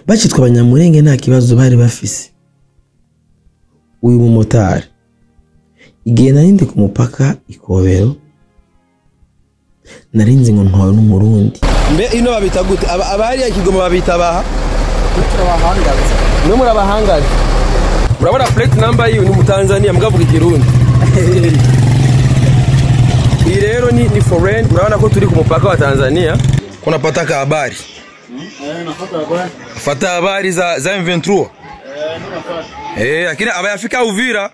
Bacitwa Abanyamurenge nta kibazo bari bafise. Uyu mumotari, igihe narindi ku mupaka ikobero, narinzi ngo ntwawe n'Umurundi. Mbe ino babita gute? Abahariya Kigoma babita baha? Mwe murabahangaza. Urabona plate number yiwe ni Umutanzania, mugavuga Ikirundi. Iyi rero ni foreign. Urabona ko turi ku mupaka wa Tanzania. Kunapata ka habari. Fata habari za M23. Eh, lakini abayafika Uvira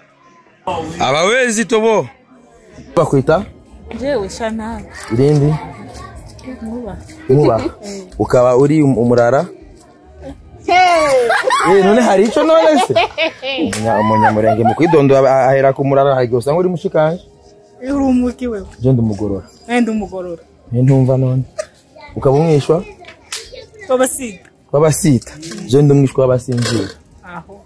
abawezi tobo. Bakwita? Jewe Shana. Irindi? Nkuba. Nkuba. Ukaba uri umurara? Eh, none hari ico none se? Umunyamurenge mu kwidondora ahera ku murara, hari usanga uri mushikanje. Uri umuki wewe? Je ndi umugorora. Nawe ndi umugorora. Ntumva none. Ukaba umwishwa? W'abasita. W'abasita. Je ndi umwishwa w'abasinzira. Aho.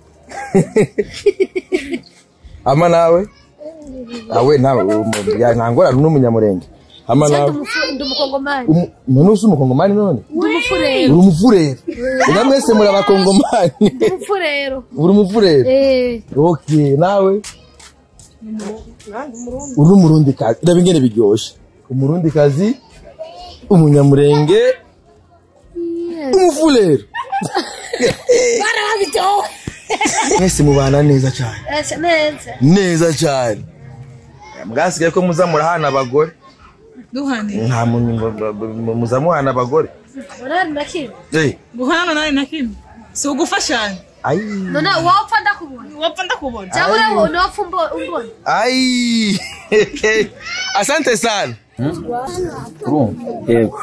Ama nawe? Awe nawe ya ntangora n'umunyamurenge. Ama nawe? Ndi umukongomani. None usi umukongomani none? Ndi umufurero. Uri umufurero. Ega mwese muri abakongomani. Ndi umufurero. Uri umufurero? Eh. Okay, nawe? Uri umurundi kazi. Reba ingene biryoshe. Umurundi kazi, umunyamurenge, umufurero. Barabitowe. Mwese mubana neza cyane. Neza. Neza cyane. Mwasigaye ko muza murahana abagore. Duhane. Nta muza muhana abagore. Urana na kimwe. Eh. Guhana nawe na kimwe. Si ugufashanya. Ai. None wopfa ndakubona. Wopfa ndakubona. Cyangwa urawe wopfa umbona. Ai. Asante sana. Urumva? Yego.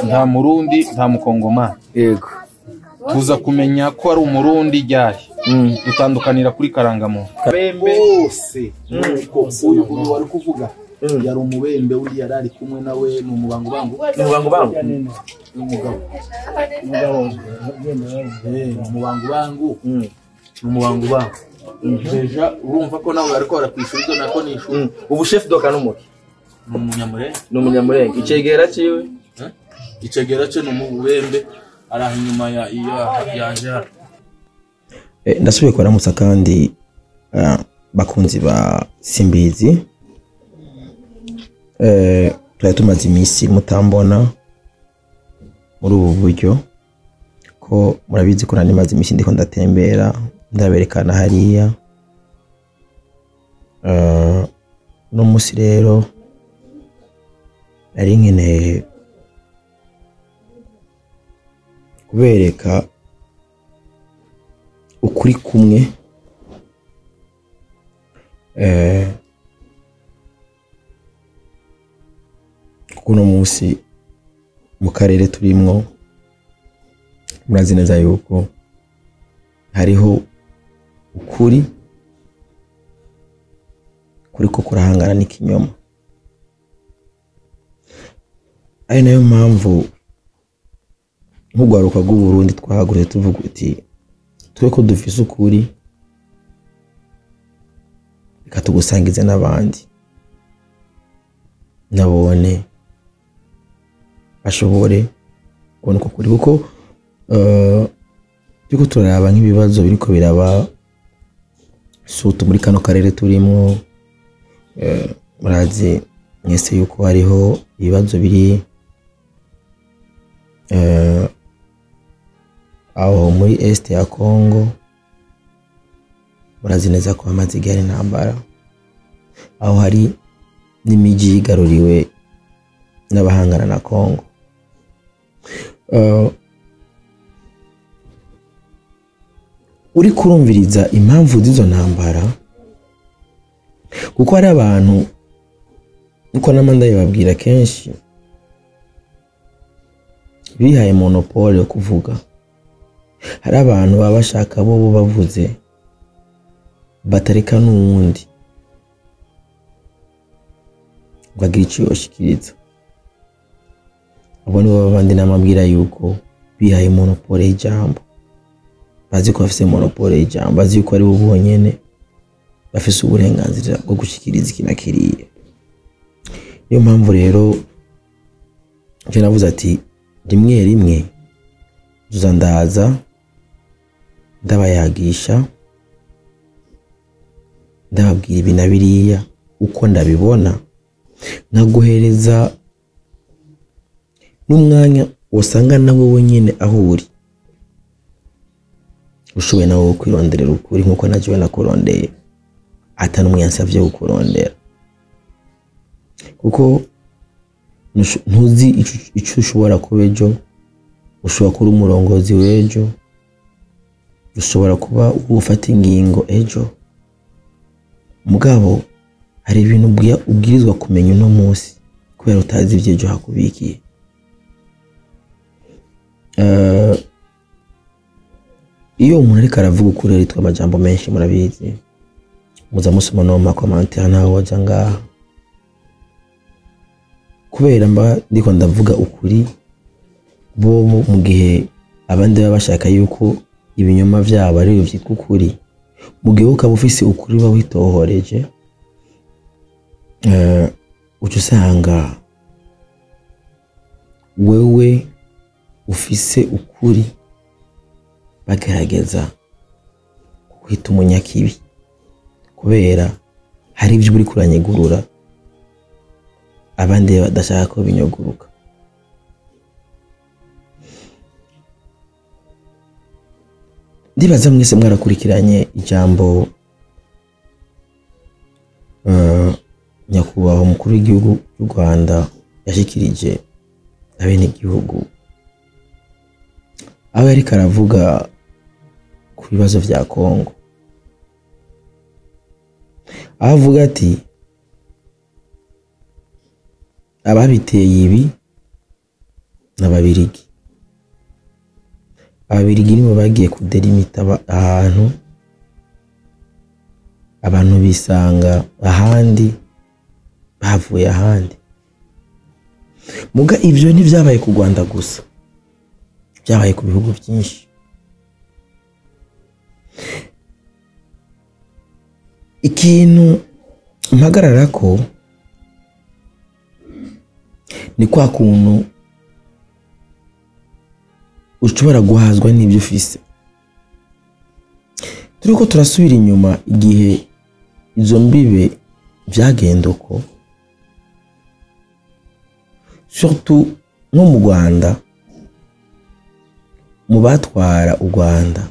Nta Murundi, nta Mukongomani. Yego. Tuza kumenya ko ari Umurundi ryari. Dutandukanira kuri karangamuntu. Bose nuko uyu wari kuvuga yari umubembe, undi yari ari kumwe nawe ni umubangubangu. Umubangubangu. Umugabo. Umubangubangu. Umubangubangu. Deja urumva ko nawe ariko arakwishura nako nishura. Ubu chef doka n'umuki? Ni umunyamurenge. Ni umunyamurenge. Icegera ciwe? Icegera cye ni umubembe, araha inyuma ya yaje. Ndasubiye kubaramutsa kandi bakunzi ba Simbizi. Twari tumaze iminsi mutambona muri ubu buryo, ko murabizi ko nari maze iminsi ndiko ndatembera ndaberekana hariya. No musi rero nari nkeneye kubereka ukuri kumwe, kuko uno munsi mu karere turimwo murazi neza yuko hariho ukuri kuriko kurahangana n'ikinyoma. Ari nayo mpamvu nk'urwaruka rw'Uburundi twahagurutse tuvuga uti twe ko dufise ukuri, reka tugusangize n'abandi nabone bashobore kubona uko kuri, kuko turiko turaraba nk'ibibazo biriko biraba sutu muri kano karere turimwo. Murazi mwese yuko hariho ibibazo biri aho muri est ya Congo. Murazi neza ko hamaze igihe hari intambara, aho hari n'imiji yigaruriwe n'abahangana na Congo. Uri kurumviriza impamvu z'izo ntambara, kuko hari abantu uko namanda yababwira kenshi bihaye monopole yo kuvuga. Hari abantu baba bashaka bo bavuze batareka n'uwundi ngo agire ico yoshikiriza. Abo nibo babandi namabwira yuko bihaye monopole y'ijambo, bazi ko bafise monopole y'ijambo, bazi yuko ari bo bonyene bafise uburenganzira bwo gushikiriza iki na kiriya. Niyo mpamvu rero je navuze ati rimwe rimwe nzoza ndaza Ndabayagisha, ndababwira ibi na biriya uko ndabibona, nkaguhereza n'umwanya wasanga nawe wenyine aho uri ushoboye nawe kwironderera ukuri nkuko najewe nakurondeye, ata n'umwe yansavye kukurondera, kuko ntuzi ico ushobora kuba ejo. Ushobora kuba umurongozi w'ejo, ushobora kuba ufata ingingo ejo. Mugabo hari ibintu ubwirizwa kumenya uno munsi kubera utazi ivy'ejo hakubikiye. Iyo umuntu ariko aravuga ukuri aritwa amajambo menshi, murabizi, muza musoma no mu makomantere ntaho waja ngaha, kubera mba ndiko ndavuga ukuri bo mu gihe abandi baba bashaka yuko ibinyoma vyabo ari vyitwa ukuri. Mu gihe ukaba ufise ukuri uba witohoreje, uca usanga wewe ufise ukuri bagerageza kukwita umunyakibi, kubera hari ivyo uriko uranyegurura abandi badashaka ko binyoguruka. Ndibaza mwese mwarakurikiranye ijambo nyakubahwa umukuru w'igihugu cy'u Rwanda yashikirije abenegihugu, aho yariko aravuga ku bibazo vya Kongo, aho avuga ati ababiteye ibi n'Ababirigi. Ababirigi nibo bagiye kudelimita ahantu abantu bisanga ahandi bavuye ahandi. Muga ivyo ntivyabaye ku Rwanda gusa, byabaye ku bihugu byinshi. Ikintu mpagararako ni kwa kuntu ushobora guhazwa n'ibyo ufise. Turiko turasubira inyuma igihe izo mbibe byagenda uko, surtout nko mu Rwanda, mu batwara u Rwanda,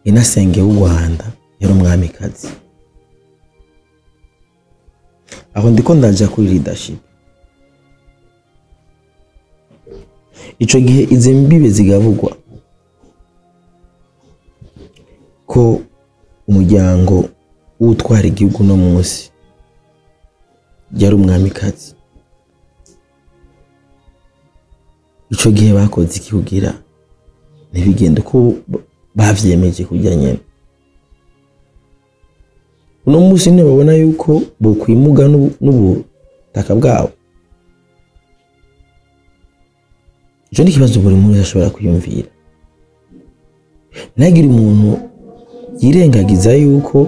inasenge w'u Rwanda yari umwamikazi. Aho ndiko ndaja kuri leadership. Ico gihe izi mbibe zigabugwa ko umuryango w'utwara igihugu no munsi yari umwamikazi. Ico gihe bakoze iki kugira ntibigende uko bavyemeje kujya nyene? Uno munsi ntibabona yuko bokwimuga n'ubutaka bwabo. Ico ni ikibazo buri muntu ashobora kwiyumvira. Ntagire umuntu yirengagiza yuko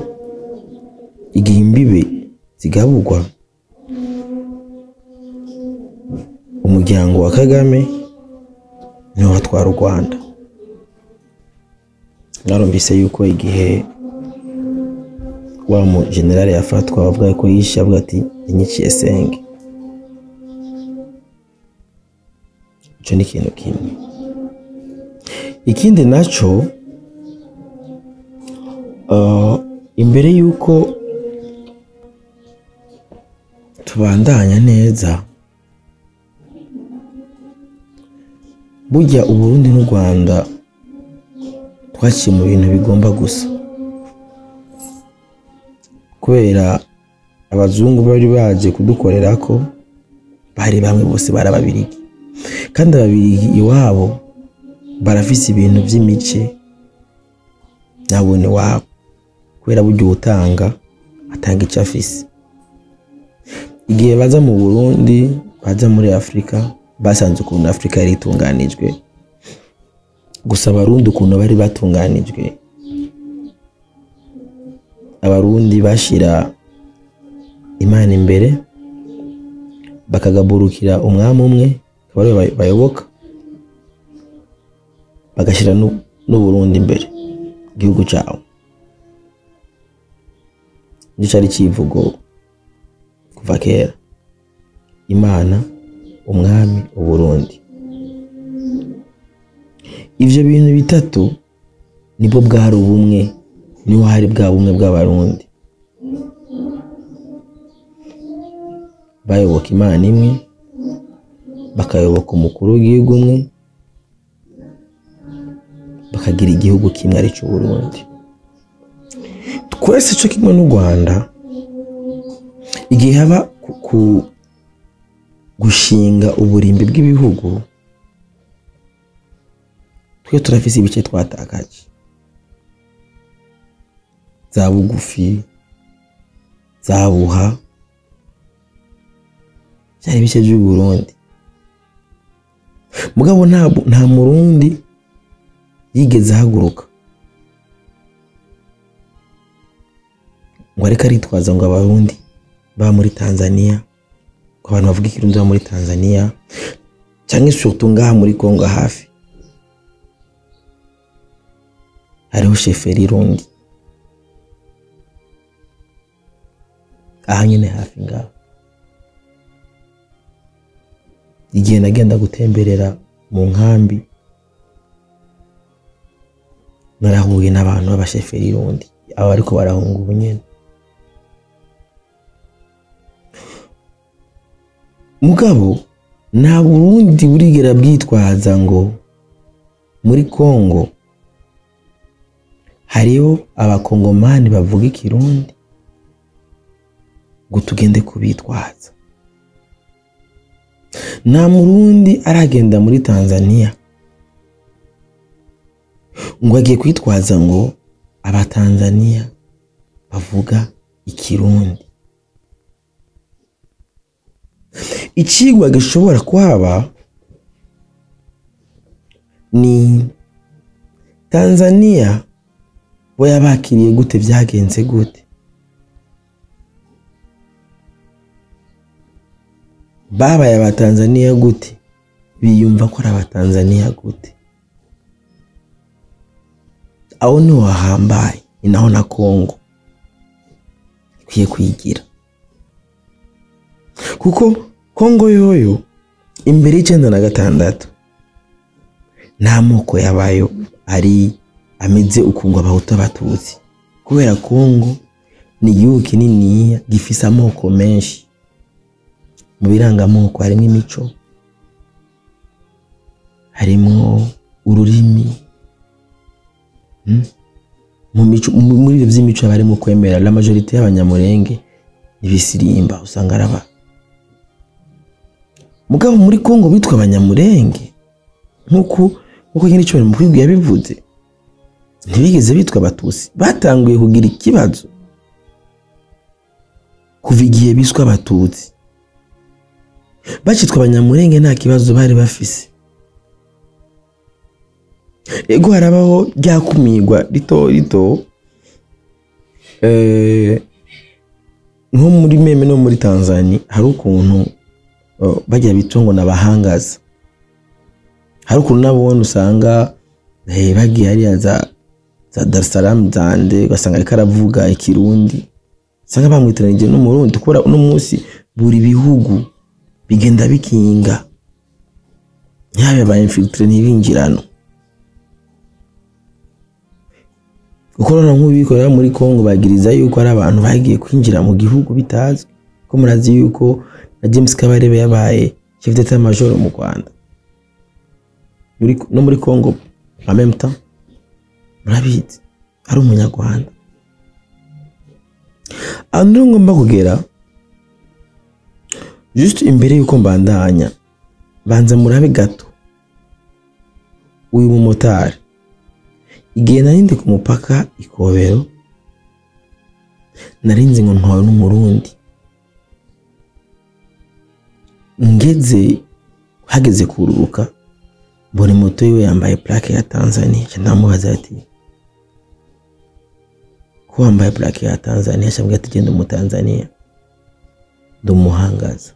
igihe imbibe zigabugwa umuryango wa Kagame niwo watwara u Rwanda. Narumvise yuko igihe wa mu generale yafatwa bavuga ko yishe, avuga ati inyiciye senge. Ico ni ikintu kimwe. Ikindi naco, imbere yuko tubandanya neza, burya Uburundi n'u Rwanda twaciye mu bintu bigomba gusa, kubera abazungu bari baje kudukorerako bari bamwe bose barababirigi, kandi ababirigi iwabo barafise ibintu vy'imice nabone wabo, kubera burya utanga atanga ico afise. Igihe baza mu Burundi, baza muri Afrika, basanze ukuntu Afrika yari itunganijwe. Gusa Abarundi ukuntu bari batunganijwe, Abarundi bashira Imana imbere, bakagaburukira umwami umwe akaba ariwe bayoboka. Bagashyira n'Uburundi imbere, igihugu cyabo. Nicyo cyari kivugo kuva kera: Imana, umwami, Uburundi. Ivyo bintu bitatu nibwo bwari ubumwe, niho hari bwa bumwe bw'Abarundi. Bayoboka Imana imwe, bakayoboka umukuru w'igihugu umwe, bakagira igihugu kimwe ari cyo Burundi. Twese cyo kimwe n'u Rwanda, igihe haba ku gushinga uburimbi bw'ibihugu, twe turafise ibice twatakaje, za Bugufi, za Buha, byari ibice by'u Burundi. Mugabo nta Murundi yigeze ahaguruka ngo ariko aritwaza ngo Abarundi ba muri Tanzania, ngo abantu bavuga ikirundi ba muri Tanzania, cyangwa surtout ngaha muri Congo hafi hariho chefferie Rundi, aha nyine hafi ngaha. Igihe nagenda gutemberera mu nkambi, narahuye n'abantu b'abasheferi Rundi, aba ariko barahunga ubu nyene. Mugabo nta Burundi burigera bwitwaza ngo muri Congo hariho abakongomani bavuga ikirundi ngo tugende kubitwaza. Nta Murundi aragenda muri Tanzania ngo agiye kwitwaza ngo abatanzania bavuga ikirundi. Ikigwa gishobora kuhaba ni Tanzania bo yabakiriye gute, byagenze gute, babaye abatanzania gute, biyumva ko ari abatanzania gute. Aho niho hahambaye, ni naho na Congo ikwiye kwigira, kuko Congo yoyo imbere y'96 nta moko yabayo ari ameze ukungo abahutu abatutsi, kubera Congo ni igihugu kininiya gifise amoko menshi. Mu birangamoko harimo imico, harimo ururimi. Mu mico, muri ibyo by'imico barimo kwemera la majorité y'abanyamurenge ibisirimba usanga araba. Mugabo muri Congo bitwa abanyamurenge nkuko nyine cyo mu kwibwiye yabivuze, ntibigeze bitwa abatutsi. Batanguye kugira ikibazo kuva igihe biswa abatutsi. Bacitwa abanyamurenge nta kibazo bari bafise. Ego harabaho ryakumirwa rito rito, nko muri meme no muri Tanzania hari ukuntu bajya bitwa ngo nabahangaza. Hari ukuntu nabone usanga bagiye hariya za Dar es Salaam zande, ugasanga ariko aravuga ikirundi, usanga bamwitiranije n'umurundi. Kubera uno munsi buri bihugu bigenda bikinga, ntihabe ba infiltre ntibinjirano. Gukorana nk'ubikorera muri Congo bagiriza yuko ari abantu bagiye kwinjira mu gihugu bitazwi, ko murazi yuko na James Kabarebe yabaye chef d'état major mu Rwanda no muri Congo en même temps, murabizi ari umunyarwanda. Aho ngomba kugera juste imbere yuko mbandanya, banza murabe gato uyu mumotari. Igihe narindi ku mupaka Ikobero, narinzi ngo ntwawe n'umurundi. Ngeze hageze kururuka, mbona moto yiwe yambaye plaque ya Tanzania. Ndamubaza ati ko wambaye plaque ya Tanzania? Ashambwira ati genda mu Tanzania, ndumuhangaza.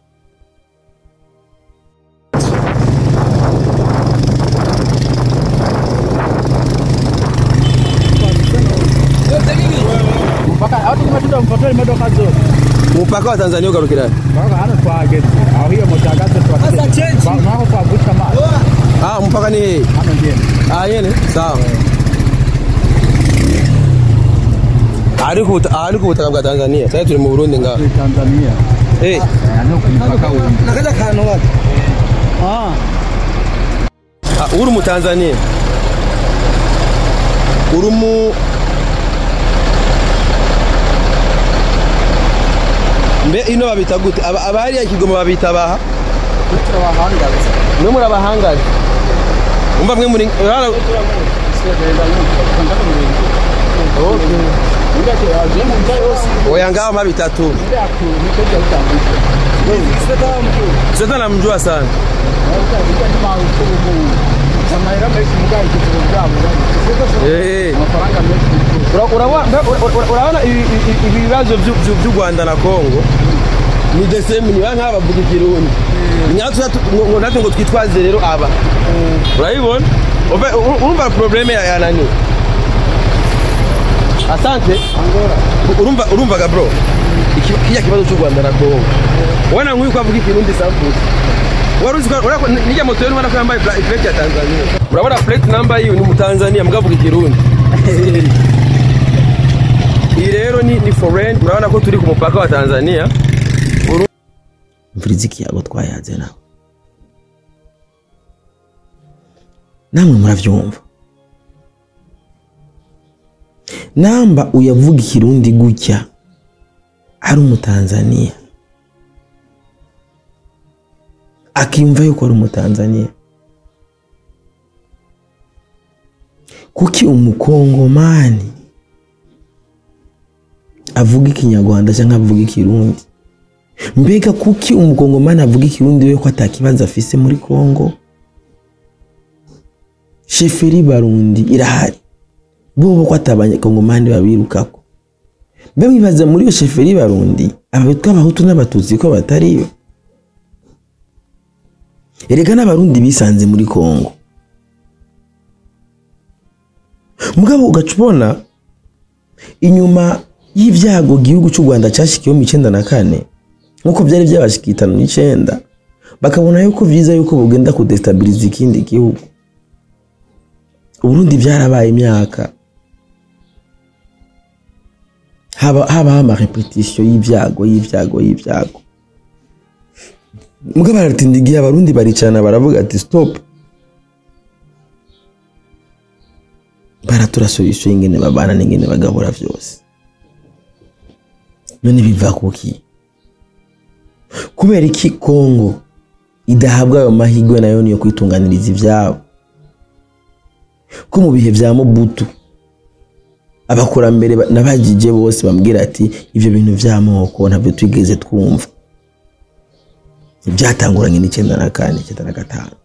Umupaka wa Tanzania ugarukira Mpaka hano twageze aho iyo moto ihagaze twageze naho twagusha amazi. Ah, umupaka ni hehe? Hano nyene. Ah, nyene sawa. Ari ku butaka bwa Tanzania. Sasa turi mu Burundi ngaho. Tanzania. Eh. Hano ku mupaka wundi. Nakaja kantu gato. Ah. Ah, uri mu Tanzania. Uri mu Mbe ino babita gute? Abari ya Kigoma babita baha? Turabahangaza. Mwe murabahangaza. Umva mwe muri Oya ngaho mabitatu. Sasa namjua sana. Urabona ibibazo by'u Rwanda na Kongo ni the same, ni nk'aba bavuga ikirundi. Ngo natwe ngo twitwaze rero aba. Urabibona? Urumva probleme ya nani? Asante. Urumva urumva bro. Kijya kibazo cy'u Rwanda na Kongo. Wana nk'uyu kwavuga ikirundi sample. Waruzi ko nijya moto y'u Rwanda ko yambaye plate ya Tanzania. Urabona plate number yiwe ni mu Tanzania mugavuga ikirundi. Iyi rero ni foreign, urabona ko turi ku mupaka wa Tanzania. Mvurizi kiyago twayaze nawe. Namwe muravyumva. Namba uyavuga ikirundi gutya ari umutanzania. Akimva yuko ari umutanzania. Kuki umukongomani avuga ikinyarwanda cyangwa avuga ikirundi? Mbega kuki umukongomani avuga ikirundi we ko atakibazo afise muri Kongo? Cheferi Barundi irahari. Bobo ko atabanyakongomani babirukako. Mbe mwibaza muri yo cheferi Barundi abitwa abahutu n'abatutsi ko batariyo? Erega n'abarundi bisanze muri Kongo. Mugabo ugacubona inyuma y'ivyago gihugu cy'u Rwanda cyashikiye mu 94 nkuko byari byabashikiye 59 bakabona yuko vyiza yuko bugenda kudestabiliza ikindi gihugu. Uburundi byarabaye imyaka haba ama repetition y'ivyago y'ivyago y'ivyago. Mugabo baratindigiye abarundi baricana baravuga ati stop. Baratura solution ingene babana n'ingene bagabura vyose. None biva kuki? Kubera iki Kongo idahabwa ayo mahigwe nayo niyo kwitunganiriza ivyabo? Ko mu bihe vya Mobutu abakurambere nabajije bose bambwira ati ivyo bintu vy'amoko ntabyo twigeze twumva. Byatanguranye n'94 95.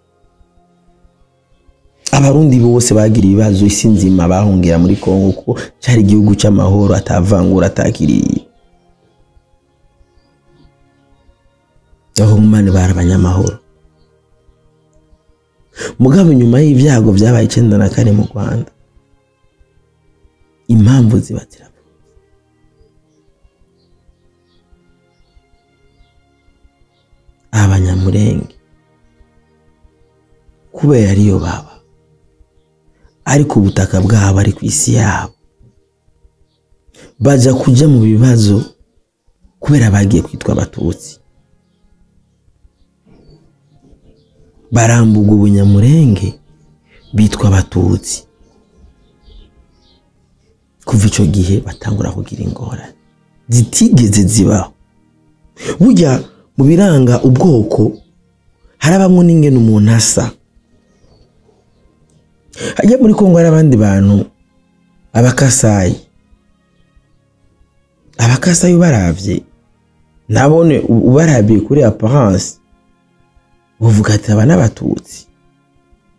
Abarundi bose bagira ibibazo isi nzima bahungira muri Kongo ko cyari igihugu cy'amahoro atavangura atakiriye. Aho mumane barabanyamahoro. Mugabo nyuma y'ivyago byabaye 94 mu Rwanda, impamvu zibatira abanyamurenge kubera ariyo baba ariko ubutaka bwabo ari ku isi yabo, baja kuja mu bibazo kubera bagiye kwitwa abatutsi. Barambuga ubunyamurenge bitwa abatutsi. Kuva ico gihe batangura kugira ingorane zitigeze zibaho. Burya mu biranga ubwoko harabamwe n'ingene umuntu asa. Hajya muri Kongo hari abandi bantu abakasayi. Abakasayi ubaravye nabone ubarabiye kuri apparence uvuga ati aba n'abatutsi.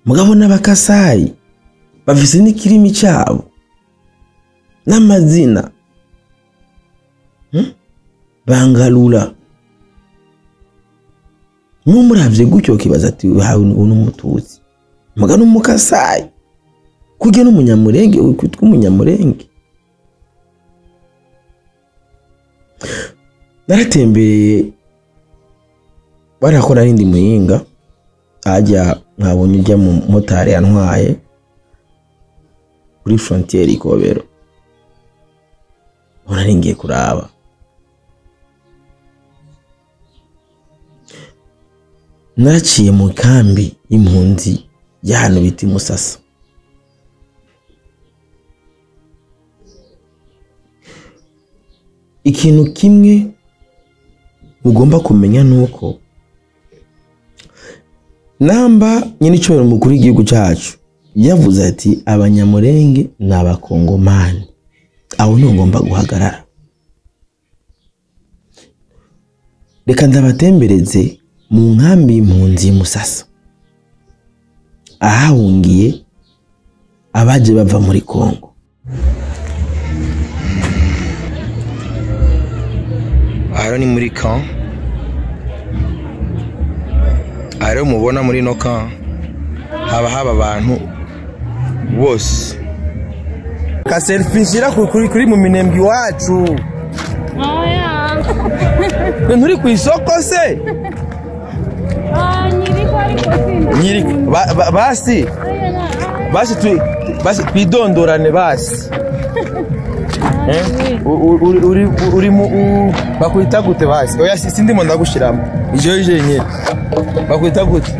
Mugabo n'abakasayi bafise n'ikirimi cyabo n'amazina. Bangalula. Mumuravye gutyo kibaza ati hawe n'umututsi. Mugabo n'umukasayi. Kujya n'umunyamurenge kwitwa umunyamurenge. Naratembereye barakora n'indi muhinga ajya nkabonye ujya mu motari yantwaye kuri frontiere Ikobero, nari ngiye kuraba. Naraciye mu kambi y'impunzi y'ahantu bita i Musasa. Ikintu kimwe mugomba kumenya nuko namba nyine umukuru w'igihugu cyacu yavuze ati Abanyamurenge ni Abakongomani, aho ntugomba guhagarara. Reka ndabatembereze mu nkambi y'impunzi Musasa, ahahungiye abaje bava muri Kongo. Aha ni muri camp, aha rero mubona muri no camp haba haba abantu bose. Ka selfie nshira kuri mu minembwe iwacu. Nturi ku isoko se? Basi basi basi twidondorane basi. Uri mu bakwita gute basi? Oya sindimo ndagushiramo. Ije nyine. Bakwita gute?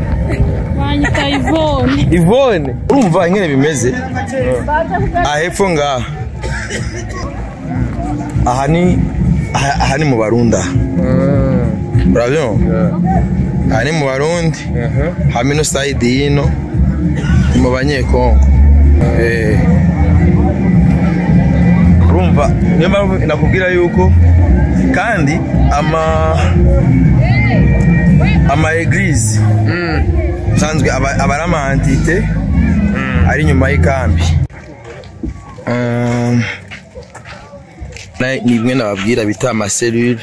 Banyita Yvonne. Yvonne, urumva ingene bimeze? Ahepfo ngaha. Aha ni mu Barunda. Urabyumva? Aha ni mu Barundi. Hamwe no side yino ni mu Banyekongo. Urumva niyo mpamvu nakubwira yuko kandi ama eglise sanzwe aba ari ama entité ari nyuma y'ikambi. Ni bimwe nababwira bita ama cellule,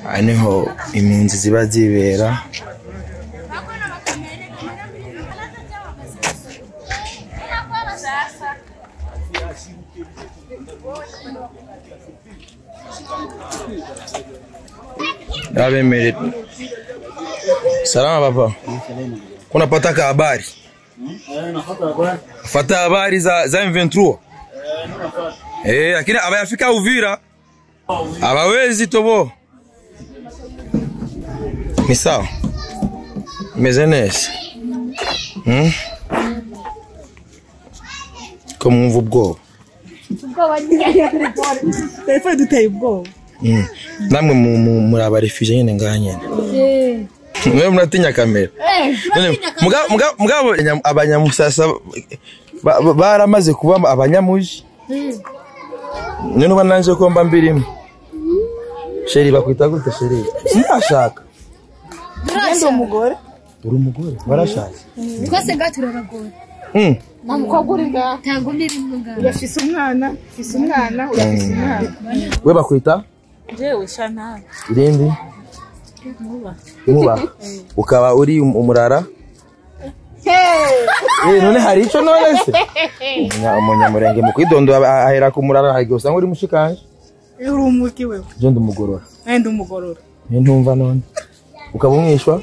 aha niho impunzi ziba zibera. Abemere. Salama papa. Kuna pataka habari? Fata habari za M23. Lakini abayafika Uvira. Abawezi tobo. Ni sawa. Meze neza. Ko mwumva ubwoba. Telefone duteye ubwoba. Namwe muri aba refugee nyine ngaha nyene. Mwe muratinya kamera. Mugabo abanyamusasa baramaze kuba abanyamuji. None uba nanje ko mba mbirimo. Sheri bakwita gute sheri? Sinashaka. Ndi umugore. Uri umugore? Warashatse? Twese ngaha turi abagore. Nta mukobwa uri ngaha. Ntabwo mbirimo ngaha. Urafise umwana, ufise umwana, urafise umwana. We bakwita? Jewe Shantara. Irindi? Nkuba. Nkuba. Ukaba uri umurara? None hari ico none se? Umunyamurenge mu kwidondora ahera ku murara, hari usanga uri mushikanje. Uri umuki wewe? Je ndi umugorora. Ndi umugorora. Ntumva none. Ukaba umwishwa?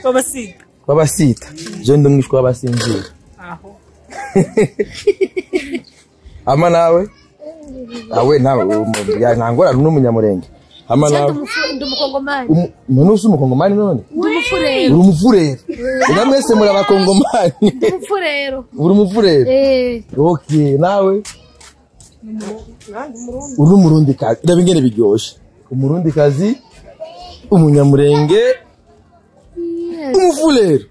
W'abasita. W'abasita. Je ndi umwishwa w'abasinzira. Aho. Ama nawe? Awe nawe ntangora n'umunyamurenge. Ama nawe? Ndi umukongomani. None usi umukongomani none? Ndi umufurero. Uri umufurero. Ega mwese muri abakongomani. Ndi umufurero. Uri umufurero? Okay, nawe? Uri umurundi kazi. Ndaba ingene biryoshe. Umurundi kazi, umunyamurenge, umufurero.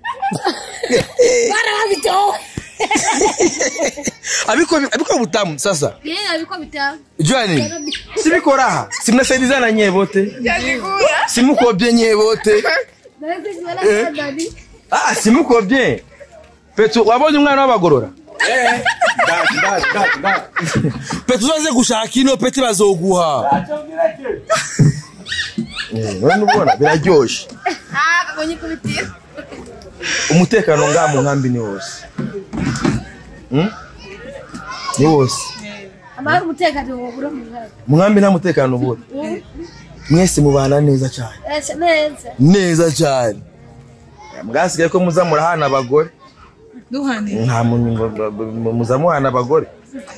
Barabitowe. Abiko butamu sasa. Abiko bitamu. Joani, sibiko raha. Simnasaidizana nyewe wote. Simuko bien nyewe wote. Simuko bien. Petro wabonye umwana w'abagorora. Petro uzaze gushaka ino peti bazoguha. None ubona biraryoshe. Umutekano ngaha mu nkambi ni wose. Ni wose. Amahoro umutekano wobura mu nkambi. Mu nkambi nta mutekano ubura. Mwese mubana neza cyane. Neza. Neza cyane. Mwasigaye ko muza murahana abagore. Duhane. Nta muntu muza muhana abagore.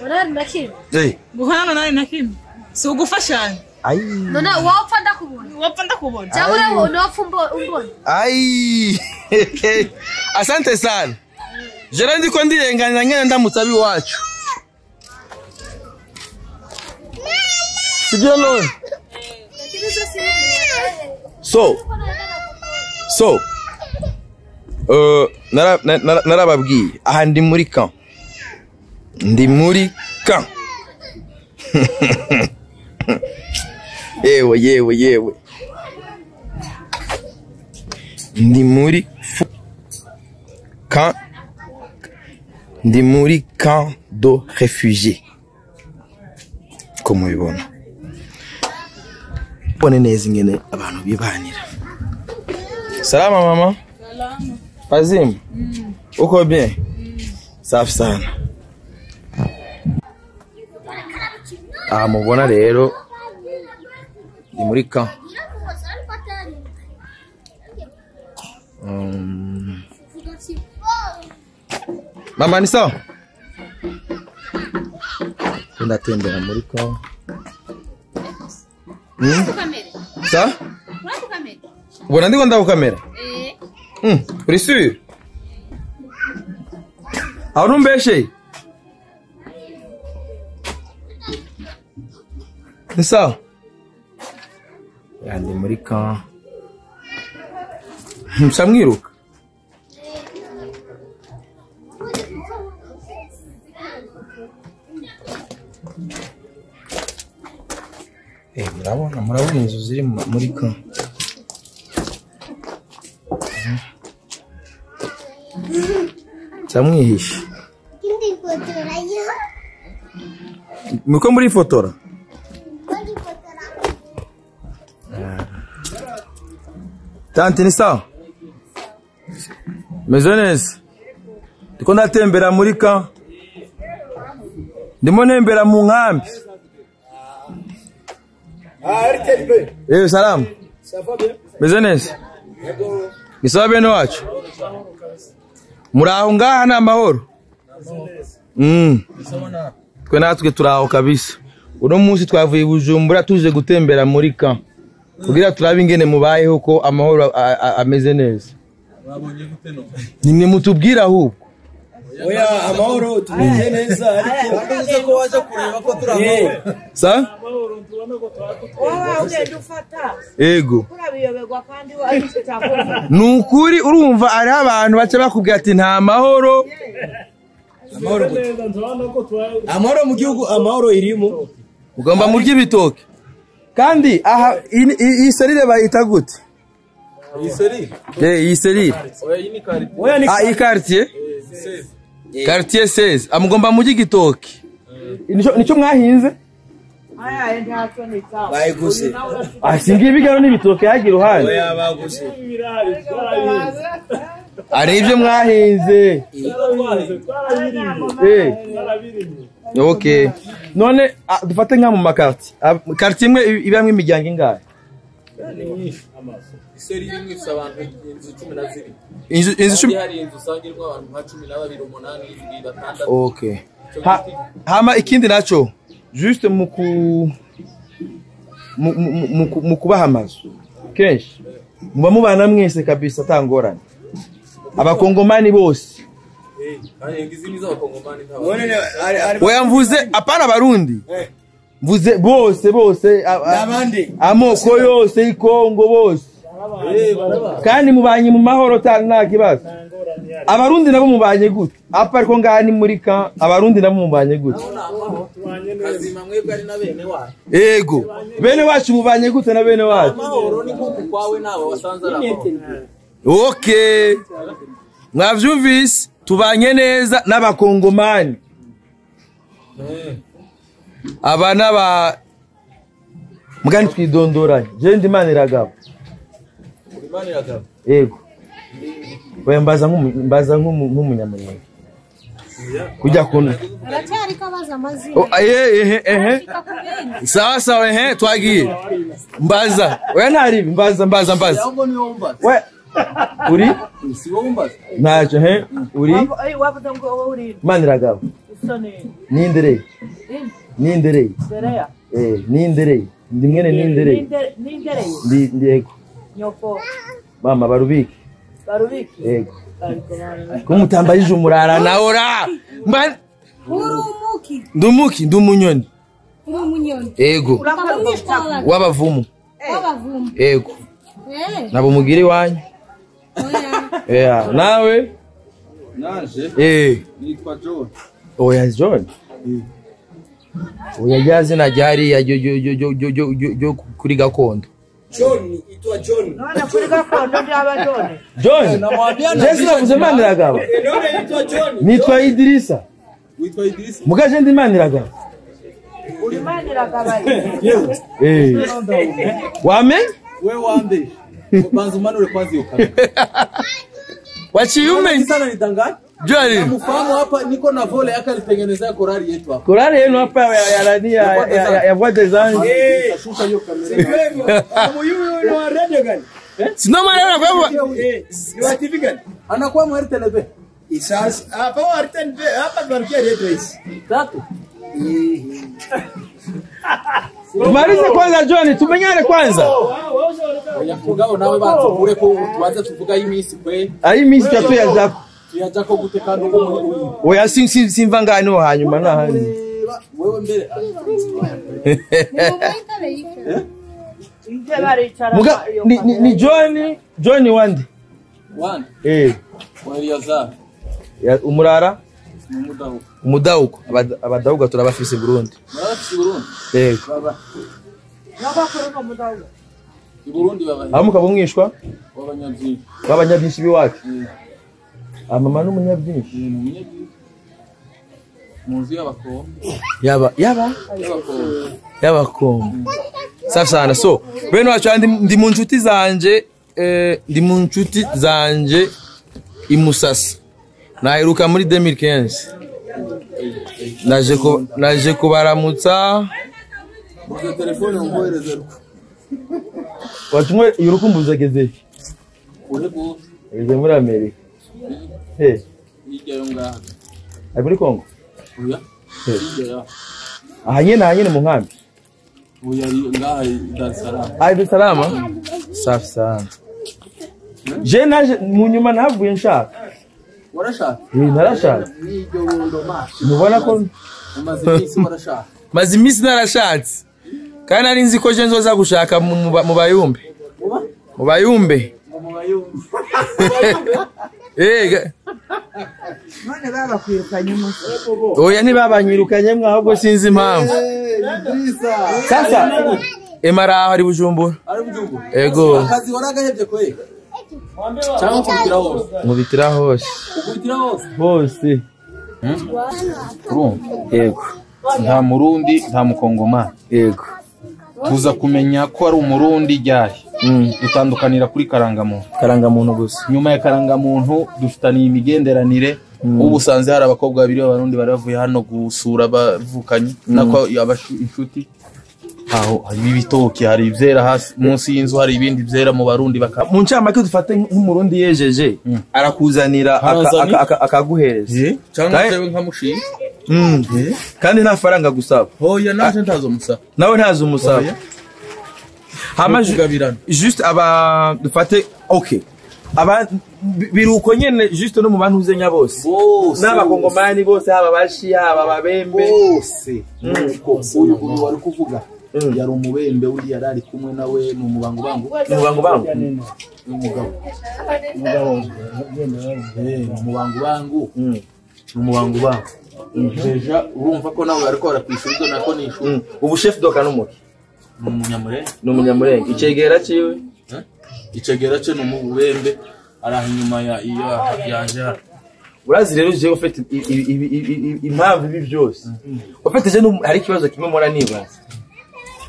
Urari na kimwe. Eh. Guhana nari na kimwe. Si ugufashanya. Ai. None wopfa ndakubona. Wopfa ndakubona. Cyangwa urawe wopfa umbona. Ai. Asante sana. Jera ndiko ndirenganira ngene ndamutsa biwacu. Sibyo none. So narababwiye aha ndi muri camp. Ndi muri camp. Yewe yewe yewe. Ndi muri camp. Ndi muri camp de réfugiés. Ko mubibona. Bone neza ingene abantu bibanira. Salama mama. Salama. Azim. Uko bien? Safi sana. Ah mubona rero ndi muri camp. Mama ni sawa? Ndatembera muri camp. Sa? Ubona ndiko ndakukamera? Eh. Uri sûr? Aho numbeshe? Ni sawa? Ya ndi muri camp. Msamwiruka. Murabona murabona inzu ziri muri camp. Samwihisha. Muko muri fotora? Tante ni sawa? Meze neza. Ndiko ndatembera muri camp. Ndimo nembera mu nkambi. RTB. Salamu. Meze neza. Ni sawa bene wacu? Muraho ngaha na amahoro? Twe natwe turaho kabisa. Uno munsi twavuye Bujumbura tuje gutembera muri camp. Kugira turabe ingene mubayeho ko amahoro ameze neza. Nimwe mutubwira ahubwo. Oya amahoro tumeze neza ariko uze ko waje kureba ko turi amahoro. Sa? Oya ugenda ufata. Ego. Kurabiyoberwa kandi wabishita. Nukuri urumva ari abantu bace bakubwira ati nta mahoro. Amahoro. Amahoro mu gihugu amahoro irimo. Ugomba murya ibitoke. Kandi aha iyi serire bayita gute? Iyi serire? Eh iyi serire. Oya iyi ni quartier. Oya ni ah iyi quartier? Quartier 16. Amugomba murya igitoke. Nico mwahinze? Aya ntacyo nitaho. Bayiguze. Ah singi ibigaro n'ibitoke yagira uruhande. Oya baguze. Ari ibyo mwahinze. Eh. Okay. None dufate nka mu makarti. Quartier imwe ibamwe imiryango ingahe? Iseri imwe ifite abantu inzu 12. Inzu 10 hari inzu usangirwa abantu nka 12 8 7 6. Okay. Hama ikindi naco juste mu kubaha amazu kenshi muba mubana mwese kabisa atangorane abakongomani bose. Oya mvuze apana abarundi mvuze bose bose amoko yose ikongo bose kandi mubanye mu mahoro nta kibazo. Abarundi nabo mubanye gute? Apa ariko ngaha ni muri camp abarundi nabo mubanye gute? Kazima mwebwe ari na bene wacu. Ego bene wacu mubanye gute na bene wacu? Amahoro ni nkuko kwawe nabo wasanze ari. Okay. Mwavyumvise tubanye neza n'abakongomani. Aba naba mugani twidondoranye. Je ndi Maniragaba. Uri Maniragaba? Yego. Oya mbaza nk'umunyamurenge. Kujya kuna. Aracyari kabaza amazina. Oh, eh. Sawa sawa eh twagiye. Mbaza. Oya ntari mbaza. We uri? Si wowe umbaza. Ntacyo he uri? Wavuze ngo wowe uri. Maniragaba. Isoni. Nindereye. Nindereye. Dereya. Eh nindereye. Ndi mwene nindereye. Nindereye. Ndi yego. Nyoko. Mama barubiki. Barubiki. Yego. Kumutambajije umurara naora. Uri umuki. Ndumuki ndumunyoni. Uri umunyoni. Yego. Wabavumu. Wabavumu. Yego. Nabo mugira iwanyu. Yeah, nawe? Naje. Eh. Nitwa John. Oya John. Oya ryazina ryari ya yo kuri gakondo. John, itwa John. None kuri gakondo ndaba John. John. Jesi navuze Maniragaba. None itwa John. Nitwa Idrisa. Witwa Idrisa. Mugaje ndi Maniragaba. Uri Maniragaba. Eh. Wame? We wande. Banza umanure kwanza hiyo kamera. Wachiume sana nidanganya. Jwali. Mfahamu hapa niko na vole yake alitengenezea korali yetu hapa. Korali yenu hapa ya nani ya Voix des Anges. Shusha hiyo kamera. Huyu ni wa radio gani? Sino maana kwa hivyo ni wa TV gani? Anakuwa mu RTNB. Isas hapa wa RTNB hapa tunarukia radio hizi. Tatu. Tumalize kwanza John, tumenyane kwanza. Mugabo nawe banza ukure ko tubanza tuvuga y'imisi kwe. Ayi misi tatu ya zako. Tuyajako gute kandi uko muri uyu. Oya simva ngano hanyuma na hanyuma. Wewe mbere. Muga ni John wande. Wande. Eh. Wa Eliazar. Ya umurara? Umudahuko. Umudahuko. Abadahuka turabafise Burundi. Barafise Burundi. Eh. Baba. Nabakuru mu I Burundi baba. Amuka bumwishwa? W'abanyabyinshi. W'abanyabyinshi biwacu. Mama n'umunyabyinshi. Ni umunyabyinshi. Munzu y'abakombe. Yaba y'abakombe. Safi sana. So, bene wacu ndi mu nshuti zanje ndi mu nshuti zanje imusasa. Naheruka muri 2015. Naje kubaramutsa. Muze telefone umwohereze ruko. Watumwe yurukumbuza geze. Kure gose. Geze muri Amerika. Eh. Hirya yo ngaha. Ari muri Kongo? Oya. Hirya ya. Aha nyene mu nkambi. Oya ari ngaha Dar es Salaam. Ari Dar es Salaam? Safi sana. Je naje mu nyuma navuye nshaka. Warashaka? Eh narashaka. Niryo bundo mashi. Mubona ko umaze iminsi warashaka. Maze iminsi narashatse. Kandi nari nzi ko je nzoza gushaka mu bayumbe. Mu bayumbe. Mu bayumbe. Eh. None babakwirukanye umunsi. Oya ntibabanyirukanye mwe ahubwo sinzi impamvu. Sasa Emara ari Bujumbura. Ari Bujumbura. Ego. Akazi waragahevye kwe. Cyangwa ukubitira hose. Nkubitira hose. Ukubitira hose. Hose. Urumva? Yego. Nta Murundi, nta Mukongomani. Yego. Tuza kumenya ko ari Umurundi ryari. Dutandukanira kuri karangamuntu. Karangamuntu gusa. Nyuma ya karangamuntu dufitaniye imigenderanire. Ubu usanze hari abakobwa babiri b'Abarundi bari bavuye hano gusura bavukanye nako inshuti. Aho hari ibitoki, hari ivyera hasi munsi y'inzu, hari ibindi vyera mu Barundi baka. Mu ncamake dufate nk'Umurundi yejeje arakuzanira akaguhereza. Cyangwa jewe nkamushinga. Kandi nta faranga gusaba. Hoya naje ntazo musaba. Nawe ntazo musaba. Hama juste aba dufate okay. Aba biruko nyene juste no mu bantu uzenya bose. N'abakongomani bose haba bashi haba babembe bose. Nuko uyu wari kuvuga yari umubembe undi yari ari kumwe nawe ni umubango bangu. Umubango bangu. Umugabo. Umubango bangu. Umubango bangu. Deja urumva ko nawe ariko arakwishura nako nishura. Ubu chef doka numuki. Ni umunyamurenge. Ni umunyamurenge. Icegera ciwe? Icegera cye ni umubembe araha inyuma ya iyo yaje. Urazi rero je ufite impamvu ibi byose. Ufite je hari ikibazo kimwe mora nibaza.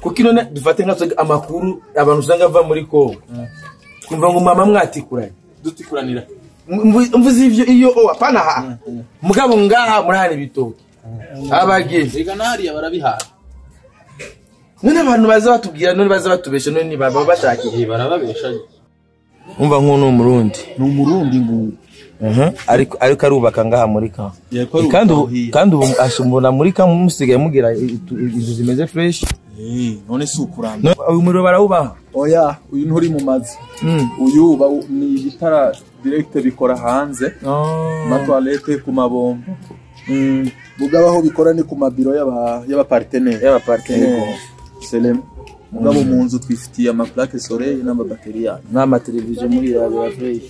Kuko none dufate nka amakuru abantu usanga va muri Kongo. Kumva ngo mama mwatikuranye. Dutikuranira. Mvuze ivyo iyo o apana ha. Mugabo ngaha murahana ibitoki. Abageni. Rega nahariya barabihana. None abantu baza batubwira none baza batubesha none ni baba bashakiye barababesha. Umva nk'uno Umurundi. Ni Umurundi ngo ariko arubaka ngaha muri ka. Kandi ubu ashumbona muri ka musigaye mugira inzu zimeze fresh. None si ukuramba. Uyu muriro barawubaha. Oya, uyu nturi mu mazi. Uyu ni igitara direct bikora hanze. Ma toilette ku mabombo. Mugabo aho bikora ni ku mabiro y'aba partenaire. Y'aba partenaire. Selem. Mugabo mu nzu twifitiye ama plaque soleil n'ama batterie yayo. N'ama television muri ya fresh.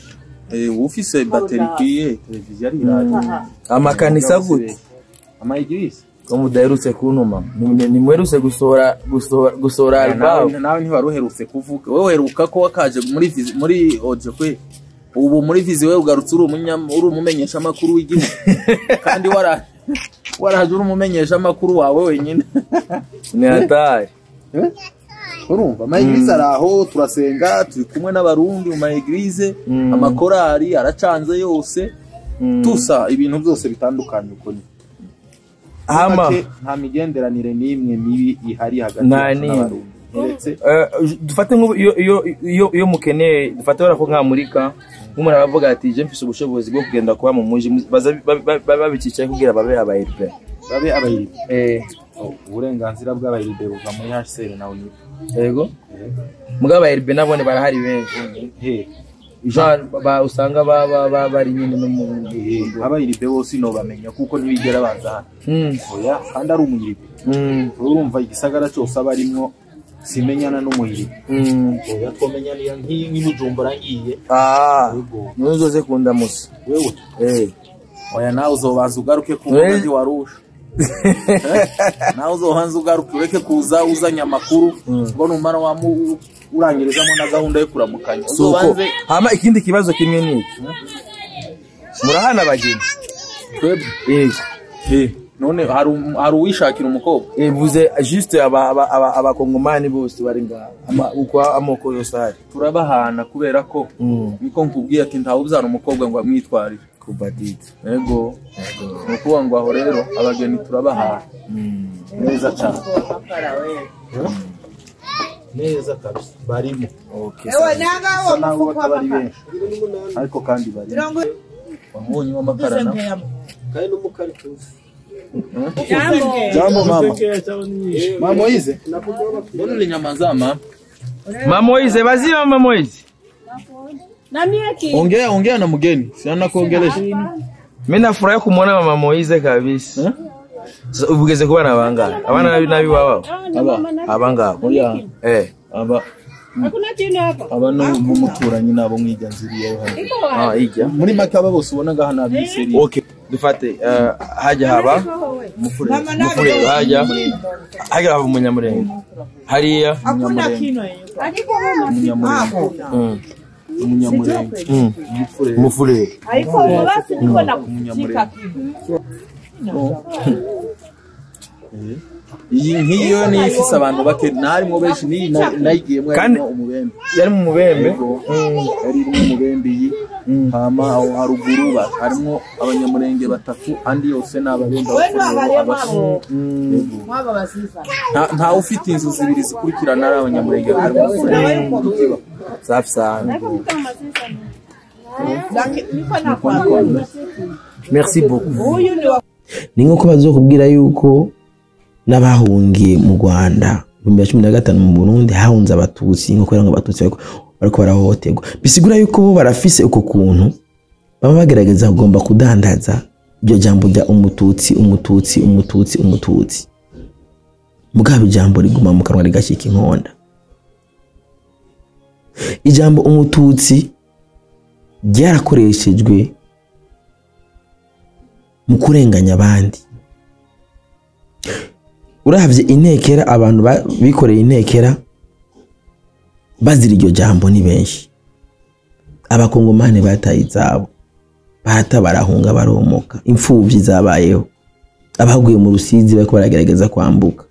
Ufise batterie ikwiye televiziyo ari iraje. Amakanisa gute? Ama église. Ko mudaherutse kuntuma. Nimwerutse gusohora album. Nawe ntiwaruherutse kuvuga. Wewe uheruka ko wakaje muri muri audio kwe. Ubu muri vizi wewe ugarutse uri umumenyesha makuru w'igihugu. Kandi waraje uri umumenyesha makuru wawe wenyine. Ni hatari. Urumva ama église araho turasenga turi kumwe n'abarundi mu ma église amakorari aracanze yose tusa ibintu byose bitandukanye uko ni. Hama nta migenderanire n'imwe mibi ihari hagati y'abarundi. Dufate nk'ubu iyo mukeneye dufate barako nka nk'umuntu aravuga ati je mfise ubushobozi bwo kugenda kuba mu muji baza babikicaye kugira babe abayiribe. Babe abayiribe. Uburenganzira bw'abayiribe buva muri HCR na UNIP. Yego. Mugabo abayiribe nabone barahari benshi. Jean ba usanga ba bari nyine no mu abayiribe bose no bamenya kuko ntibigera baza hano. Oya kandi ari umuyiribe. Urumva igisagara cyose abarimwo simenyana n'umuyiribe. Oya twomenyana nk'ibujumbura ngiye. Nuzoze kundamusa. Wewe. Oya nawe uzobanza ugaruke ku mugazi warusha. Nawe uzobanza ugaruke ureke kuza uzanye amakuru ngo numara urangirizamo na gahunda yo kuramukanya. Uzobanze. Hama ikindi kibazo kimwe ni iki. Murahana abageni. Twebwe. None hari uwishakira umukobwa. Vuze juste abakongomani bose bari ngaha. Uko amoko yose ari. Turabahana kubera ko niko nkubwiye ati ntawe ubyara umukobwa ngo amwitwarire. Kubadita. Yego. Nukuvuga ngo aho rero abageni turabahana. Neza cyane. Neza kabisa barimo. Okay. Ewe nanga wo mufuko bari benshi. Ariko kandi barimo. Wabonye amakara na. Kandi n'umukari tuzi. Jambo mama. Mama Moize. Mbona ulinyamaza mama? Mama Moize, bazi mama Moize. Ongea ongea na mgeni. Siana kuongelesha. Mimi nafurahi kumuona mama Moize kabisa. Ubugeze kuba nabanga. Abana nabi wao. Aba. Oya. Aba. Hakuna kintu hapa. Aba no mumuturanyi nabo mwiganziriye hano. Ijya. Muri make aba bose ubona ngaha nabiseri. Okay. Dufate haja haba mufure haja haba umunyamurenge hariya umunyamurenge mufure ariko basi niko nakushika kino. Iyi nkiyo ni ifise abantu bake narimo benshi ni nayigiyemwe harimo umubembe. Yari mu mubembe. Yari mu mubembe iyi. Hama aho haruguru harimo abanyamurenge batatu andi yose n'ababembe. Nta ufite inzu zibiri zikurikirana ari abanyamurenge harimo. Safi sana. Merci beaucoup. Ni nko bazokubwira yuko n'abahungiye mu Rwanda 2015 mu Burundi hahunze abatutsi nko kubera ngo abatutsi bariko barahohoterwa. Bisigura yuko bo barafise uko kuntu baba bagerageza kugomba kudandaza iryo jambo rya umututsi umututsi umututsi umututsi. Mugabo ijambo riguma mu kanwa rigashika inkonda. Ijambo umututsi ryarakoreshejwe mu kurenganya abandi. Urahavye intekera abantu bikoreye intekera bazira iryo jambo ni benshi. Abakongomani bataye izabo barata barahunga baromoka, imfuvyi zabayeho, abaguye mu Rusizi bariko baragerageza kwambuka.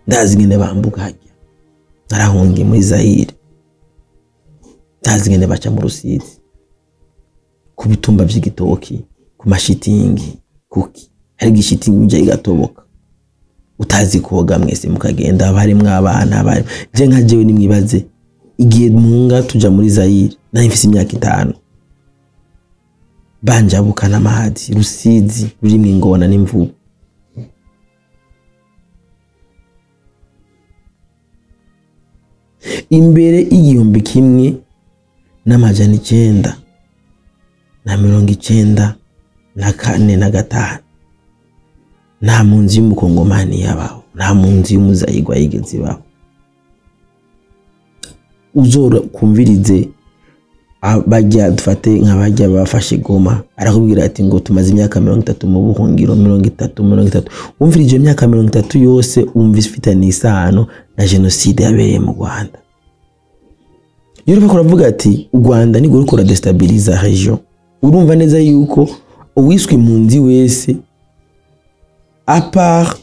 Ndazi ngene bambuka hajya, narahungiye muri Zaire, ndazi ngene baca mu Rusizi. Ku bitumba vy'igitoki, ku mashitingi, kuki hari igishitingi uje igatoboka utazi koga, mwese mukagenda, haba harimwo abana, haba je nka jewe nimwibaze igihe muhunga tuja muri Zaire nari mfise imyaka 5, banjabukana amazi Rusizi rurimwo ingona n'imvubu. Imbere 1994 na 5 nta mpunzi y'umukongomani yabaho, nta mpunzi y'umuzayigwa yigeze ibaho. Uzora kumvirize bajya dufate nka bajya bafashe Goma, arakubwira ati ngo tumaze imyaka 30 mu buhungiro, 30 wumvirije iyo myaka 30 yose umva ifitanye isano na jenoside yabereye mu Rwanda. Iyo uriko uravuga ati u Rwanda ni ruriko ruradestabiliza region, urumva neza yuko uwiswe impunzi wese à part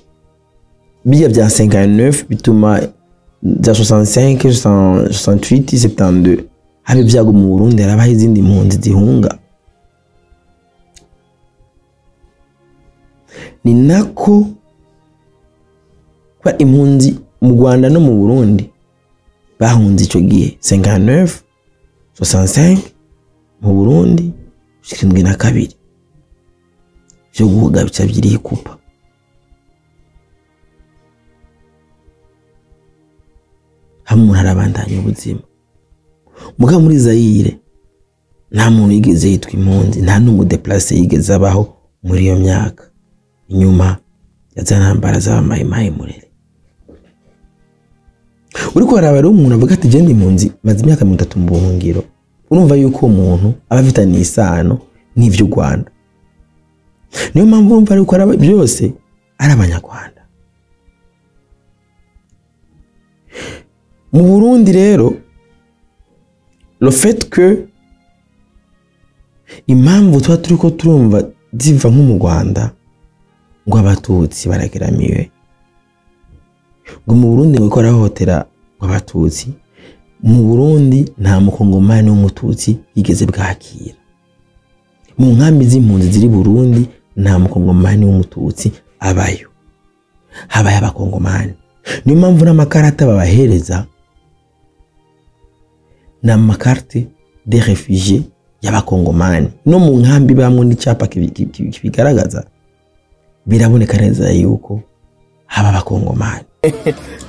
bijya bya 59 bituma za 65 68 72 habe ibyago mu Burundi, harabaho izindi mpunzi zihunga. Ni nako kwa impunzi mu Rwanda no mu Burundi bahunze ico gihe 59 65 mu Burundi 72 byo guhuga bica byirikupa. Hamwe umuntu arabandanya ubuzima. Muga muri Zaire nta muntu yigeze yitwa impunzi, nta n'umudeplace yigeze abaho muri iyo myaka inyuma ya za ntambara z'abamayimayi murere. Uriko haraba rero umuntu avuga ati je ndi impunzi maze imyaka 30 mu buhungiro, urumva yuko umuntu aba afitanye isano n'ivyo Rwanda. Niyo mpamvu urumva ariko araba byose ari abanyarwanda. Mu Burundi rero le fait que impamvu tuba turiko turumva ziva nko mu Rwanda ngo abatutsi barageramiwe, ngo mu Burundi ngo barahotera abatutsi, mu Burundi nta mukongomani w'umututsi yigeze bwakira. Mu nkambi z'impunzi ziri Burundi nta mukongomani w'umututsi abayo, habaye abakongomani. Niyo mpamvu n'amakarata babahereza na makarte des réfugiés y'abakongomani no mu nkambi bamwe n'icyapa kibigaragaza, biraboneka neza yuko haba abakongomani.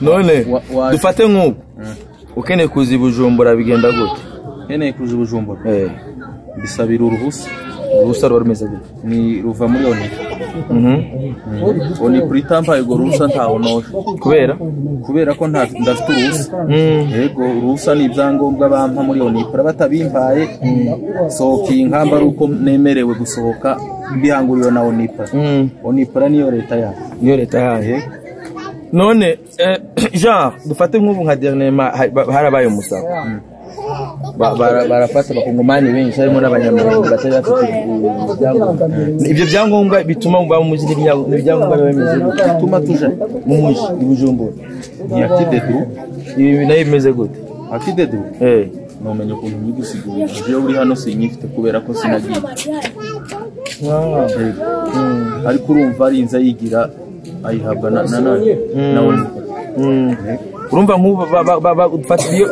None dufate nk'uko ukeneye kuza i Bujumbura bigenda gute? Nkeneye kuza i Bujumbura bisabira uruhusa. Uruhusa ruba rumeze gute? Ni ruva muri ONU. ONU kuri tampaye urwo ruhusa ntaho noje. Kubera ko ndafite uruhusa. Yego uruhusa ni ibyangombwa bampa muri ONU, batabimpaye sohoka iyi nkamba ari uko nemerewe gusohoka bihanguriwe na ONU. ONU niyo leta yayo. Niyo leta yayo. None genre dufate nk'ubu nka dernièrement harabaye umusako. Barafata abakongomani benshi harimo n'abanyamurenge batari bafite ibyangombwa. Ibyo byangombwa bituma muba mu mujyi n'ibyangombwa biba bimeze gute? Bituma tuja mu mujyi i Bujumbura. Ni akidedu. Ibi nayo bimeze gute? Akidedu? Nomenya ukuntu nyigusigurira. Jewe uri hano sinyifite kubera ko sinagiye. Ariko urumva arinze yigira ayihabwa na na ONU. Urumva nk'ubu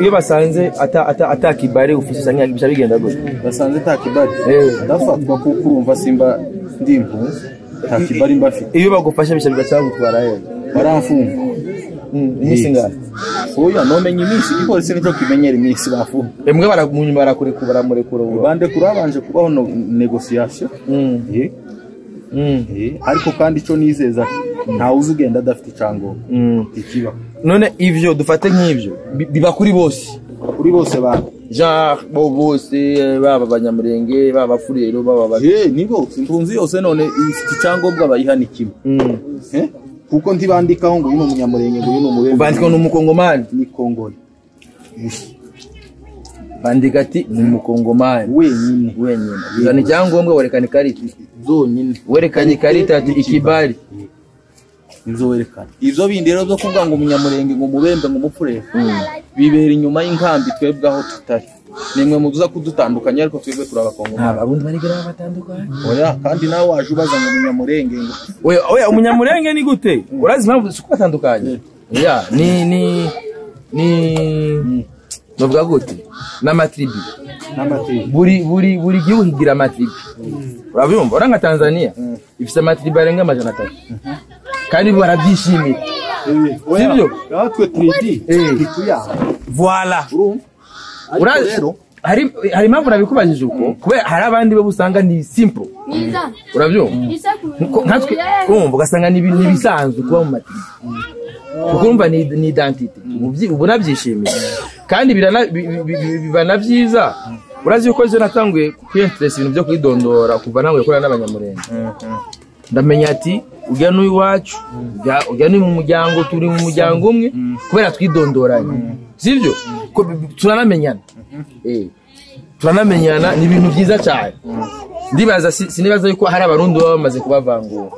iyo basanze atakibari ufise usanga bica bigenda gute? Basanze atakibari ndafatwa kuko urumva simba ndi impunzi, nta kibari mba mfite. Iyo bagufasha bica bigacagutwara he? Baramfunga. Iminsi ingahe? Oya nomenya iminsi, igipolisi nico kimenyera iminsi bafunga. Emwe baramunyuma barakurekura baramurekura. Bandekura babanje kubaho negociation. Ariko kandi ico nizeza ntawe uzugenda adafite icyangombwa ikiba. None ivyo dufate nk'ivyo biba kuri bose, kuri bose ba genre bo bose baba abanyamurenge baba abafurero baba ni bose impunzi yose none ifite icyangombwa bayiha ni kimwe. Kuko ntibandikaho ngo uyu ni umunyamurenge ngo uyu ni umubembe, bandika ni umukongomani, ni Kongole bandika ati ni umukongomani wenyine wenyine. Uzana icyangombwa werekana ikarita zonyine, werekanye ikarita ati ikibari. Nivyo werekana. Ivyo bindi rero byo kuvuga ngo umunyamurenge ngo mubembe ngo mupfure bibera inyuma y'inkambi twebwe aho tutari. Nimwe muduza kudutandukanya ariko twebwe turabakongomani. Abarundi barigera batandukanye. Oya kandi nawe waje ubaza ngo umunyamurenge ngo oya oya umunyamurenge ni gute? Urazi impamvu siko batandukanye? Oya ni novuga gute? N'amatribi. Buri gihugu kigira amatribi. Urabyumva? Uranga Tanzania ifise amatribi arenga 300. Kandi barabyishimira. Sibyo? Natwe tribi ntituya. Voilà. Urazi hari impamvu nabikubajije uko kubera hari abandi bo usanga ni simple. Urabyumva? Nkatwe urumva ugasanga ni ibisanzwe kuba mu matribi. Kuko urumva ni identity. Ubu nabyishimiye. Kandi biba na byiza. Urazi yuko je natanguye kwinteresa ibintu byo kwidondora kuva nanguye korana n'abanyamurenge. Ndamenya ati ujya n'uwacu, ujya ni mu muryango, turi mu muryango umwe kubera twidondoranye. Sivyo? Turanamenyana. Turanamenyana ni ibintu byiza cyane. Ndibaza sinibaza yuko hari abarundi baba bamaze kubavangura.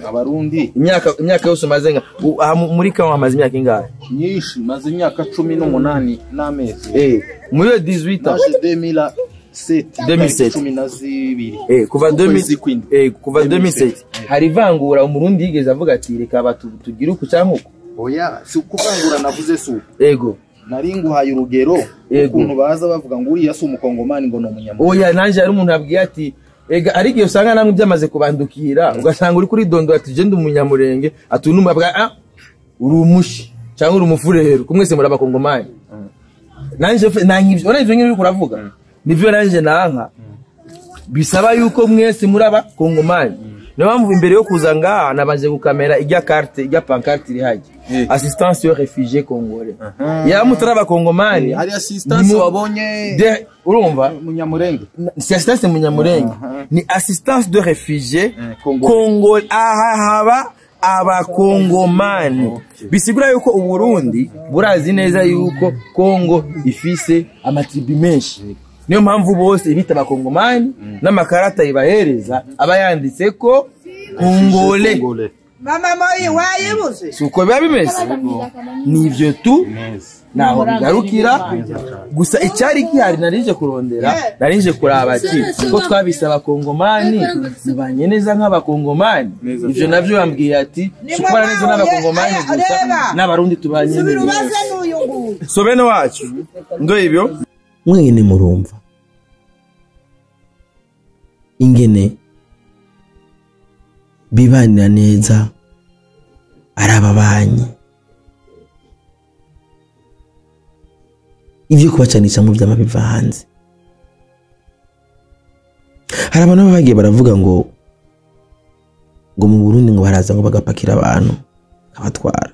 Abarundi imyaka yose maze nka muri kawa amaze imyaka ingahe? Nyinshi, maze imyaka 18 n'amezi. Muri 18 ans. 2007. 12. Kuva 2000 kuva 2007 hari ivangura umurundi yigeze avuga ati reka batugire uku cyangwa uku. Oya, si ukuvangura navuze si uku. Ego. Nari nguhaye urugero ukuntu baza bavuga ngo uriya si umukongomani ngo ni umunyamurenge. Oya nanje hari umuntu abwiye ati ega ari gihe usanga namwe byamaze kubandukira ugasanga uri kuri dondo ati je ndi umunyamurenge atunuma bwa uri umushi cyangwa uri umufurero kumwese muri abakongomani. Nanje nankivyo ora ivyo ngiri kuravuga nivyo nanje nanka bisaba yuko mwese muri abakongomani. Niyo mpamvu imbere yo kuza ngaha nabanje gukamera ijya carte ijya pancarte iri haje assistance aux réfugiés congolais. Ya mutara abakongomani hari assistance wabonye urumva munyamurenge si assistance munyamurenge ni assistance de réfugiés congolais. Aha haba abakongomani bisigura yuko Uburundi burazi neza yuko Kongo ifise amatribi menshi. Niyo mpamvu bose ibita abakongomani n'amakarata ibahereza aba yanditse ko Kongole. Mama moyi wayibuze. Suko biba bimeze. Nivyo tu naho bigarukira gusa icyari gihari narije kurondera narije kuraba ati ko twabise abakongomani bibanye neza nk'abakongomani. Ivyo navyo bambwiye ati shukora neza n'abakongomani gusa n'abarundi tubanye neza. So bene wacu ndo ibyo mwene murumva ingene bibanira neza ari ababanyi. Ivyo kubacanisha mu byama biva hanze. Hari abantu bagiye baravuga ngo mu Burundi ngo baraza ngo bagapakira abantu kabatwara.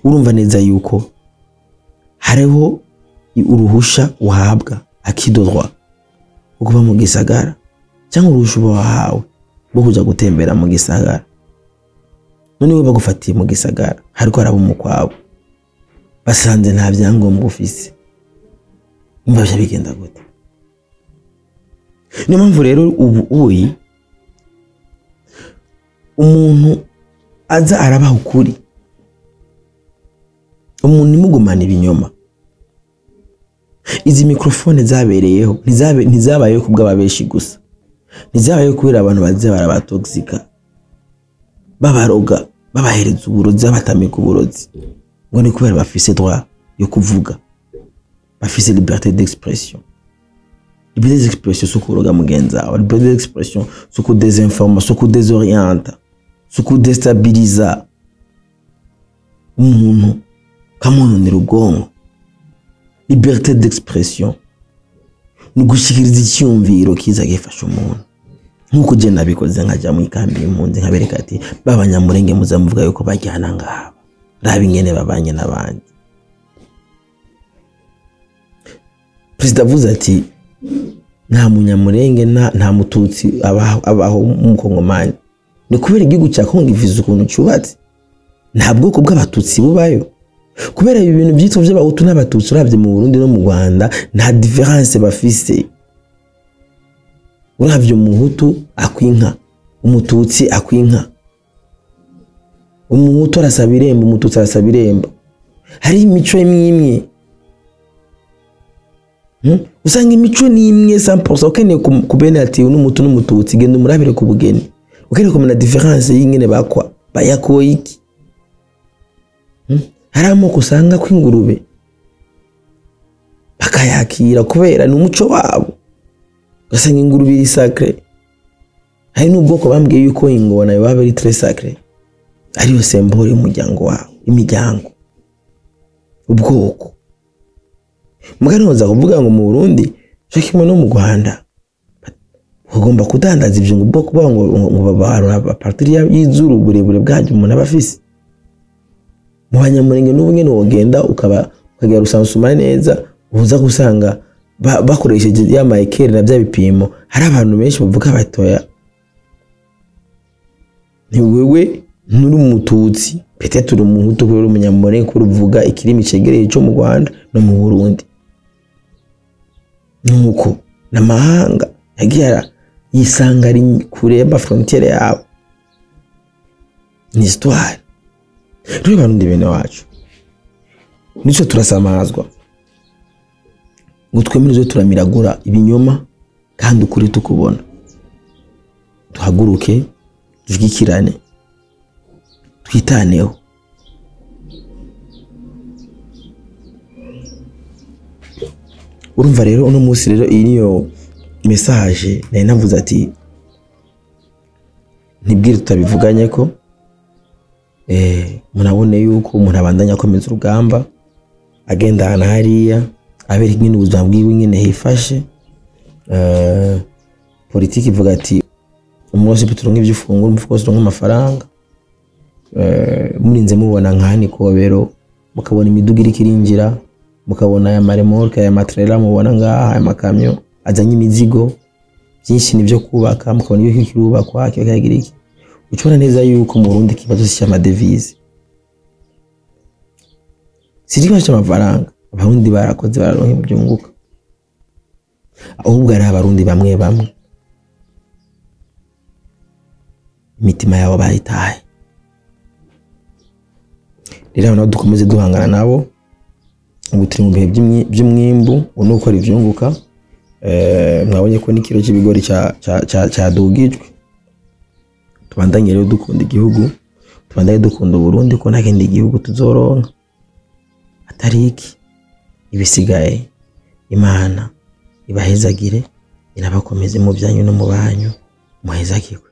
Urumva neza yuko hariho uruhusha uhabwa akidodwa ukuba mu gisagara cyangwa uruhusha wahawe bwo kuja gutembera mu gisagara. None we bagufatiye mu gisagara hariko araba umukwabo basanze nta byangombwa ufise, umva bya bigenda gute? Niyo mpamvu rero ubu uyi umuntu aza arabaha ukuri, umuntu nimugumana ibinyoma. Izi mikrofone zabereyeho ntizabayeho kubw'ababeshi gusa, ntizabayeho kubera abantu baza barabatoxika babaroga babahereza uburozi babatamika uburozi ngo ni kubera bafise droit yo kuvuga, bafise liberté d'expression. Liberté d'expression si ukuroga mugenzi wawe, liberté d'expression si ukudesinforma, si ukudesorienta, si ukudestabiliza umuntu kamunonera ubwonko. Liberté d'expression ni ugushikiriza icyumviro kiza gifasha umuntu. Nkuko je nabikoze nkajya mu ikambi y'impunzi nkabereka ati babanyamurenge muzamuvuga yuko bajyana ngaba raba ingene babanye n'abandi. Perezida avuze ati nta munyamurenge nta mututsi abaho umukongomani. Ni kubera igihugu cya Kongo ivize ukuntu cyubatse, nta bwoko bw'abatutsi bubayo. Kubera ibi bintu byitwa by'abahutu n'abatutsi uravye mu Burundi no mu Rwanda nta difference bafise. Uravye umuhutu akwinka, umututsi akwinka. Umuhutu arasaba irembo, umututsi arasaba irembo. Hari imico imwe imwe. Usanga imico ni imwe 100%. Ukeneye kubena ati n'umutu n'umututsi genda umurabire ku bugeni. Ukeneye kumenya difference y'ingene bakwa bayakoye iki. Hari amoko usanga kw'ingurube bakayakira kubera ni umuco wabo. Ugasanga ingurube iri sacré. Hari n'ubwoko bambwiye yuko ingona yoba ari très sacré. Ariyo symbole y'umuryango wawe, imiryango, ubwoko. Mugano kuvuga ngo mu Burundi cyo kimwe no mu Rwanda ugomba kudandaza ivyo ngo ubwoko bwa ngo babarura a partir y'izuru burebure bwaje umuntu aba afise. Mu Banyamurenge n'ubu nyene wogenda ukaba ukagira rusansuma neza uza gusanga bakoresheje ya maekeri na bya bipimo. Hari abantu benshi bavuga batoya ni wewe nuri umututsi peut-être uri umuhutu kubera umunyamurenge kuruvuga ikirimi cegereye cyo mu Rwanda no mu Burundi. Nuko namahanga yagiye yisanga ari kure y'ama frontiere yabo. Ni histoire. Rero Barundi bene wacu nico turasamazwa ngo twemereze turamiragura ibinyoma kandi ukuri tukubona. Tuhaguruke dushigikirane twitaneho. Urumva rero uno munsi rero iyi niyo message nari navuze ati ntibwire tutabivuganye ko munabone yuko umuntu abandanya akomeza urugamba agenda ahantu hariya abera nyine ubuzima bwiwe nyine hifashe. Politiki ivuga ati umunsi turonka ibyo ufungura, umufuko turonka amafaranga. Murinze mubona nkani kobero mukabona imiduga iri kirinjira, mukabona aya maremorke aya matrela mubona ngaha aya makamyo azanye imizigo byinshi nibyo kubaka, mukabona ibyo kirubakwa kikagira iki. Ucubona neza yuko mu Burundi kibazo cy'amadevise si ikibazo cy'amafaranga. Abarundi barakoze bararonka ibyunguka, ahubwo ari abarundi bamwe bamwe imitima yabo bayitaye. Rero nabo dukomeze duhangana nabo. Ubu turi mu bihe by'umwimbu uno ukora ivyunguka. Mwabonye ko n'ikiro cy'ibigori cyadugijwe. Tubandanye rero dukunda igihugu, tubandanye dukunda Burundi ko nta kindi gihugu tuzoronka atari iki. Ibisigaye Imana ibahezagire, inabakomeze mu byanyu no mu banyu, muhezagirwe.